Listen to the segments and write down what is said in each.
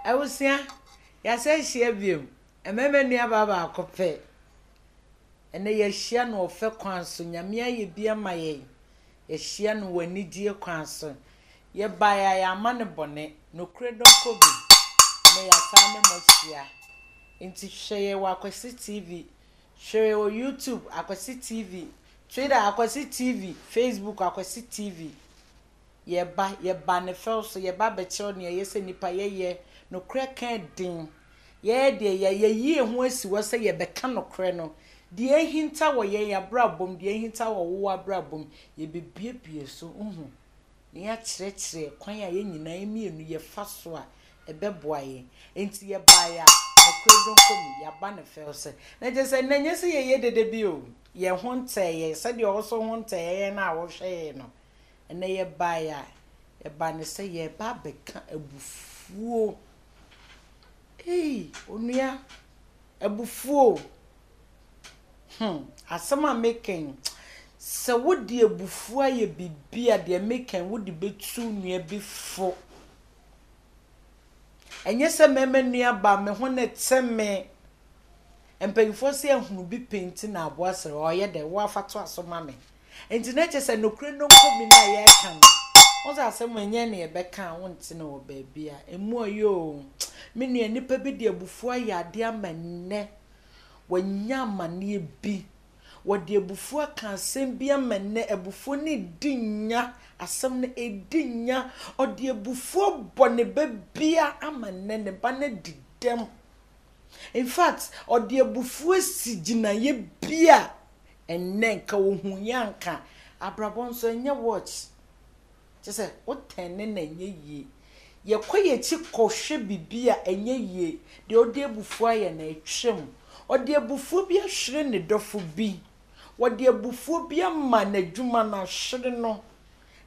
Abusua, yɛasan ahyia bio. Mmarima nuabaa baako pɛ. Ɛnnɛ yɛahyia no ɔfɛ kwan so. Nyame ayɛ bi ama yɛn. Yɛahyia no wɔ anigyeɛ kwan so. Yɛbaeɛ a yɛamma no bɔne. Nokorɛ dɔnkɔ bi. Ɛnnɛ yɛasan ne mo ahyia. Nti hwɛ yɛn wɔ Akwasi TV. Hwɛ yɛn wɔ YouTube, Akwasi TV. Twitter, Akwasi TV. Facebook, Akwasi TV. Yɛba, yɛba ne fɛw so, yɛba abɛkyerɛw nea ɛyɛ sɛ nnipa yɛyɛ, nokorɛ ka den. Yɛyɛ deɛ yɛ, yɛyi yɛn ho asi hɔ sɛ yɛbɛka nokorɛ no. Deɛ ahinta wɔ yɛn abrabɔ mu, deɛ ahinta wɔ wo abrabɔ mu, yɛbɛbuebue so, wohu, na yɛakyerɛkyerɛ kwan a yɛn nyinaa, yɛn mmienu yɛfa so a ɛbɛboa yɛn. Enti yɛbaeɛ a, nokorɛ donko mu, yɛaba no fɛw so. Na kyerɛ sɛ nnɛ nyɛ sɛ yɛyɛ dede bi o, yɛn ho ntɛɛ yɛn, sɛdeɛ wo nso wo ho ntɛɛ yɛn no a wohwɛ yɛn no. Ɛnnɛ yɛbaeɛ a, yɛbaa no sɛ yɛreba abɛka abufuo. Ei, onua, abufuo. Hmm, asɛm a meka yi, sɛ wode abufuo ayɛ biribi a, deɛ meka yi, wode bɛtu nua bi fo. Ɛnyɛ sɛ mɛma nua ba me ho na ɛte me. Mpanyinfoɔ sɛ ahunu bi pɛ nti na aboa srɛ ɔyɛ dɛ wo afa to aso ma me. Enti na kyerɛ sɛ nokorɛ no nkɔ bi no a yɛreka no, wo sɛ asɛm ɛnyɛ ne yɛbɛka a wonte no wɔ baabi a ɛmu ɔyɛ o. Me nua, nnipa bi de abufuo ayɛ adeɛ ama nnɛ wanya amaneɛ bi. Wɔde abufuo aka asɛm bi ama nnɛ abufuo no redi nya, asɛm no ɛredi nya. Ɔde abufuo bɔ ne ba bia ama nnɛ ne ba no adi dɛm. In fact, ɔde abufuo asi gyinaeɛ bi a Ɛnnɛ nka ohuiɛ a nka abrabɔ nso ɛnyɛ watch. Kyerɛ sɛ wo tɛne na ɛnyɛ yie. Yɛkɔ yɛn akyi kɔhwɛ biribi a ɛnyɛ yie. Deɛ ɔde abufuo ayɛ no atwam. Ɔde abufuo bi ahwere ne dɔfo bi. Wɔde abufuo bi ama n'adwuma no ahwere no.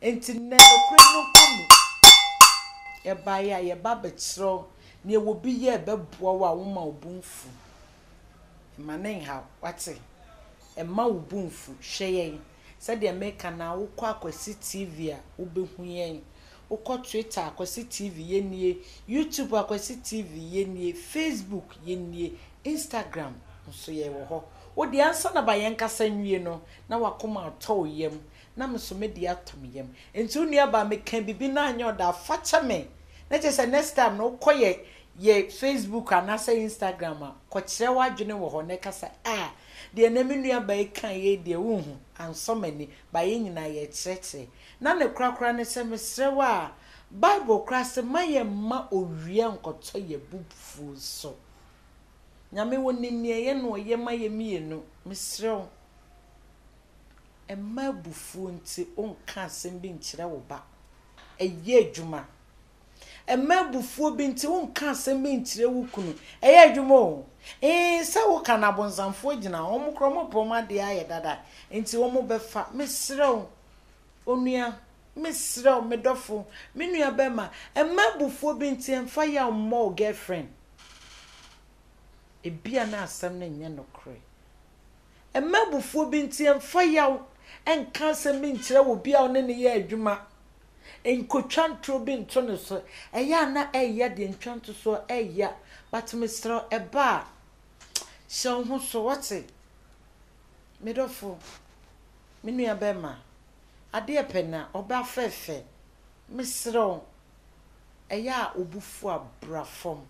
Enti nnɛ nokorɛ no nkɔ mu. Yɛbaeɛ a yɛba abɛkyerɛ wo nea obi yɛ a ɛbɛboa wo a woma wo bo mfu. Mma no nhaw, woate? Mma wo bo mfu. Hwɛ yɛn. Sɛdeɛ meka no ara, wokɔ Akwasi TV a, wobɛhu yɛn. Wokɔ Twitter, Akwasi TV, yɛn nie. YouTube, Akwasi TV, yɛn nie. Facebook, yɛn nie. Instagram nso, yɛwɔ hɔ. Wo deɛ, ansa na ba yɛnkasa nwie no, na w'akoma atɔ wo yam, na me nso me deɛ atɔ me yam. Nti wo nuabaa, meka biribi na anyɛ ɔdɛ a, fa kyɛ me. Na kyerɛ sɛ next time no, wokɔ yɛ Yɛ Facebook anaasɛ Instagram a, kɔkyerɛ w'adwene wɔ hɔ na ka sɛ, Ah, deɛ nnɛ me nuabaa yi kaeɛ yi deɛ wonhu, ansɔ m'ani, but yɛn nyinaa yɛrekyerɛkyerɛ. Na ne korakora ne sɛ, mesrɛ wo a, Bible koraa se mma yɛmma owia nkɔtɔ yɛn abufuo so. Nyame ɔnim nea ɛyɛ na ɔyɛ ma yɛn mmienu. Mesrɛ wo, mma abufuo nti wonka asɛm bi nkyerɛ wo ba. Ɛyɛ adwuma. Mma abufuo bi nti wonka asɛm bi nkyerɛ wo kunu. Ɛyɛ adwuma o. Ee, sɛ woka no abonsamfoɔ gyina hɔ. Wɔn koraa wɔpɛ wɔn adeɛ ayɛ dada nti wɔbɛfa. Mesrɛ wo, onua, mesrɛ wo, me dɔfo, me nua bɛrima, mma abufuo bi nti mfa yaw mmɔ wo girlfriend. Ebia na asɛm no nyɛ nokorɛ. Mma abufuo bi nti mfa yaw nka asɛm bi nkyerɛ obi a wo ne no yɛ adwuma. Nkotwa ntoro bi nto ne so. Ɛyɛ a na ɛya deɛ ntwa nto soɔ ɛya but mesrɛ wo ɛba a hyɛ wo ho so wate. Me dɔfo, me nua bɛrima, adeɛ pɛ na ɔbaa fɛɛfɛ, mesrɛ wo ɛyɛ a wo bo fu a bra fam.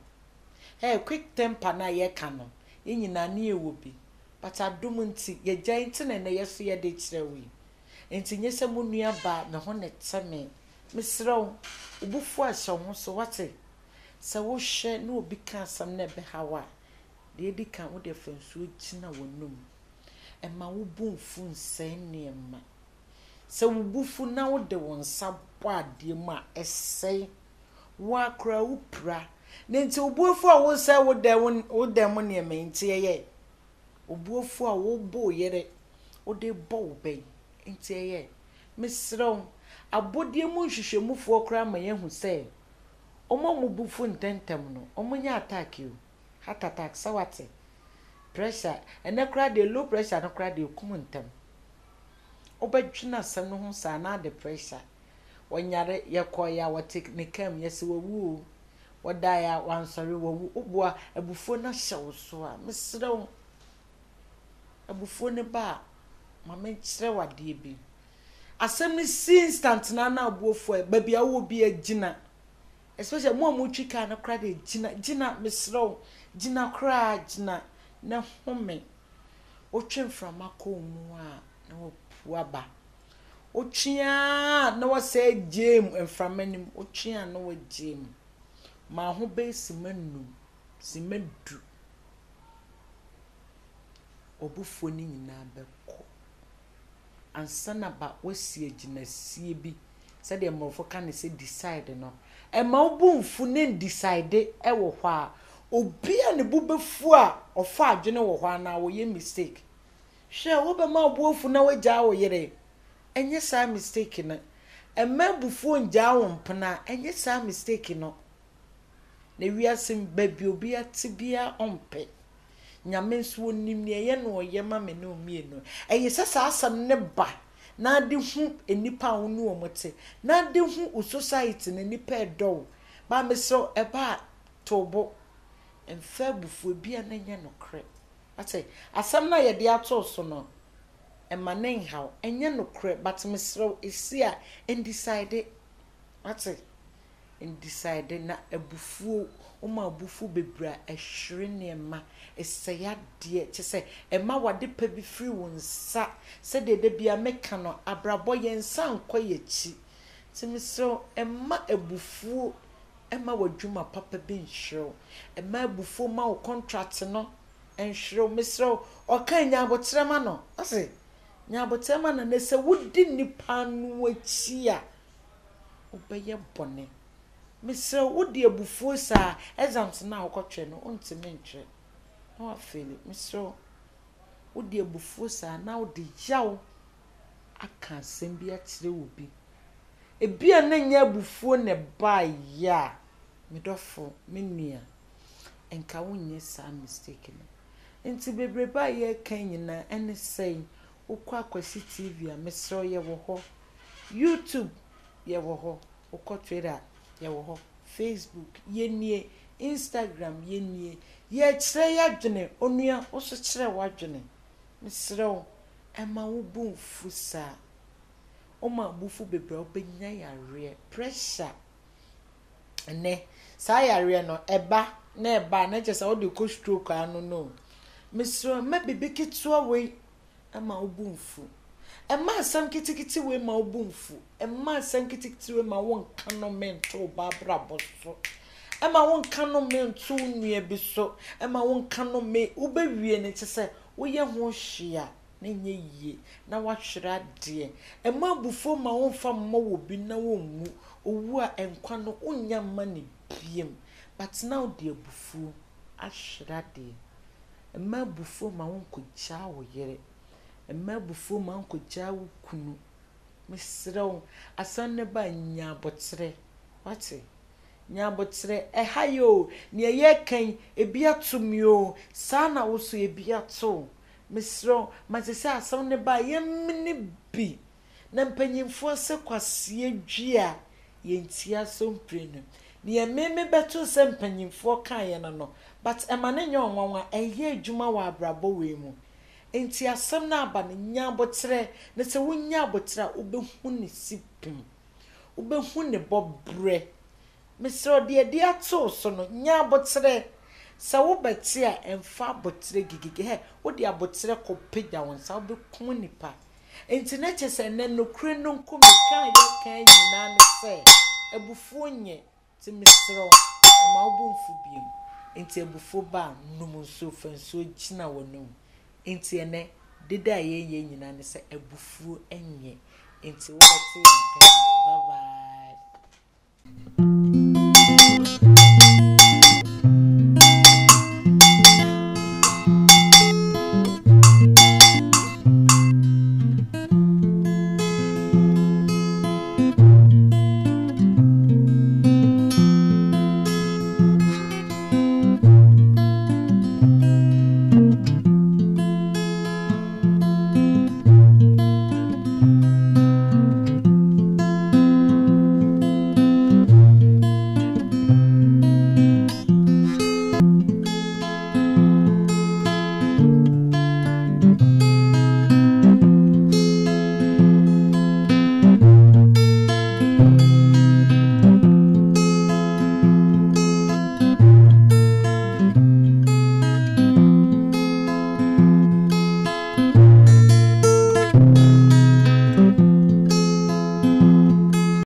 Hey, quick temper no a yɛka no, yɛn nyinaa ne yɛwɔ bi but adom nti yɛgyae nti na ɛnɛ yɛso yɛde kyerɛ wo yi. Enti nyɛ sɛ mo nua baa me ho na ɛte me. Mesrɛ wo, wo bo fu a hyɛ wo ho so, woate? Sɛ wohwɛ na obi ka asɛm na ɛbɛha wo a, deɛ edi kan, wo deɛ fa nsuo gyina w'anom. Mma wo bo mfu nsɛe nneɛma. Sɛ wo bo fu na wode wo nsa bɔ adeɛ mu a, ɛsɛe. Wo ara koraa wopira. Na enti wo bo afu a woresɛe wo dan wo dan mu nneɛma yi nti ɛyɛ? Wo bo afu a worebɔ wo yere wode bɔ wo ba yi nti ɛyɛ? Mesrɛ wo, abɔdeɛ mu nhwehwɛmufoɔ koraa ma yɛahu sɛ wɔn a wɔn bo fu ntɛmntɛm no, wɔnyɛ attack o, heart attack, sɛ woate? Pressure, ɛnnɛ koraa deɛ low pressure no koraa deɛ ɛkum ntɛm. Wobɛdwene asɛm no ho saa na ade pressure. Ɔnyare, yɛkɔeɛ a wɔte ne kaa mu, yɛse wawu o. Wɔdaeɛ a wansɔre, wawu. Woboa abufuo no ahyɛ wo so a, mesrɛ wo, abufuo no ba a, ma menkyerɛ wo adeɛ bi. Asɛm no si instant no ara na wo bo afu a, baabi a wowɔ biara gyina. Especially mo a motwi car no koraa deɛ gyina, gyina, mesrɛ wo, gyina koraa, gyina na home. Wotwe mframa kɔ wo mu a, na wapu aba. Wotwe ara na wasɛe gyae mu, mframa no mu, wotwe a na wagyae mu. Ma ho bɛyɛ simma nnum, simma du. W'abufuo no nyinaa bɛkɔ. Ansa na ba woasi agyinasie bi, sɛdeɛ mmorɔfo ka no sɛ decide no, ɛmma wo bo mfu na ndecide wɔ hɔ a. Obi a ne bo bɛfu a ɔfa adwene wɔ hɔ anaa ɔyɛ mistake. Hwɛ, wobɛma wo bo afu na woagyaa wo yere? Ɛnyɛ saa mistake no. Mma abufuo ngyaa wo mpena, ɛnyɛ saa mistake no. Na wiase mu, baabi obiara te biara ɔmpɛ. Nyame nso onim nea ɛyɛ na ɔyɛ ma me ne wo mmienu. Ɛyɛ sɛ saa asɛm no ba na ade hu nnipa a wo ne wɔn te, na ade hu wo society no, nnipa ɛdɔ wo. Ba mesrɛ wo, ɛba a, to wo bo. Mfa abufuo, ebia na ɛnyɛ nokorɛ. Wate? Asɛm no a yɛde ato wo so no, mma no nhaw. Ɛnyɛ nokorɛ, but mesrɛ wo, ɛsi a, ndecide. Wate? Ndecide. Na abufuo, woma wo bo fu bebree a, ɛhwere nneɛma, ɛsɛe adeɛ, kyerɛ sɛ, ɛma w'ade pa bi firi wo nsa. Sɛdeɛ da biara meka no, abrabɔ, yɛn nsa nkɔ yɛn akyi. Nti mesrɛ wo, mma abufuo mma w'adwuma papa bi nhwere wo. Mma abufuo mma wo contract no nhwere wo. Mesrɛ wo, ɔka nya aboterɛ ma no. Ɔse, nya aboterɛ ma no na sɛ wodi nnipa no akyi a, wobɛyɛ bɔne. Mesrɛ wo, wode abufuo saa exams no a wokɔtwerɛ no, wontumi ntwerɛ na woafeeli. Mesrɛ wo, wode abufuo saa na wode yaw aka asɛm bi akyerɛ obi. Ebia na ɛnyɛ abufuo na ɛbaeɛ a, me dɔfo, me nua, nka wonyɛ saa mistake no. Nti bebrebe a yɛreka yi nyinaa ɛne sɛn, wokɔ Akwasi TV a, mesrɛ wo yɛwɔ hɔ, YouTube yɛwɔ hɔ, wokɔ Twitter yɛwɔ hɔ, Facebook yɛnie, Instagram yɛnie, yɛrekyerɛ yɛadwene, onua wo nso kyerɛ w'adwene. Mesrɛ wo, mma wo bo mfu saa. Woma wo bo fu bebree a, wobɛnya yareɛ, pressure. Ɛnnɛ, saa yareɛ no, ɛba na ɛba a, na kyerɛ sɛ wode kɔ stroke ano no o. Mesrɛ wo, mma biribi ketewa wei mma wo bo mfu. Mma asɛm ketekete wei mma wo bo mfu. Mma asɛm ketekete wei mma wonka nnome nto wo ba abrabɔ so. Mma wonka nnome nto wo nua bi so. Mma wonka nnome, wobɛwie no kyerɛ sɛ woyɛ ho hwee a, na ɛnyɛ yie, na woahwere adeɛ. Mma abufuo mma womfa mmɔ obi na wonwu. Owu a, nkwa no wonnya mma no biom. But na wode abufuo ahwere adeɛ. Mma abufuo mma wonkɔgyaa wo yere. Mma abufuo mma wonkɔgyaa wo kunu. Mesrɛ wo, asɛm no ba a, nya aboterɛ. Woate? Nya aboterɛ. Ɛha yɛ o, deɛ yɛreka yi, ebi ato me o, saa na wo nso ebi ato wo. Mesrɛ wo, ma ɛsɛ sɛ asɛm no ba a, yɛmmene bi. Na mpanyimfoɔ se kwaseɛ dwi a, yɛntie aso mprenu. Deɛ me mebɛtoo sɛ mpanyimfoɔ kaeɛ no no, but ɛma no nyɛ ɔnwanwa, ɛyɛ adwuma wɔ abrabɔ wei mu. Enti asɛm no aba no, nya aboterɛ, na sɛ wonya aboterɛ a, wobɛhu ne sipem, wobɛhu ne bɔberɛ. Mesrɛ wo, deɛ yɛde ato wo so no, nya aboterɛ. Sɛ wobɛte a, mfa aboterɛ gigigi. Hɛ, wode aboterɛ kɔpagya wo nsa, wobɛkum nnipa. Enti na kyerɛ sɛ ɛnnɛ nokorɛ no nko meka a yɛka nyinaa ne sɛ, abufuo nyɛ. Nti mesrɛ wo, mma wo bo mfu bio. Enti abufuo ba a, nom nsuo, fa nsuo gyina w'anom. Enti ɛnnɛ, dede a yɛyɛ nyinaa ne sɛ abufuo nyɛ. Enti wobɛte yɛn nka bio. Bye bye.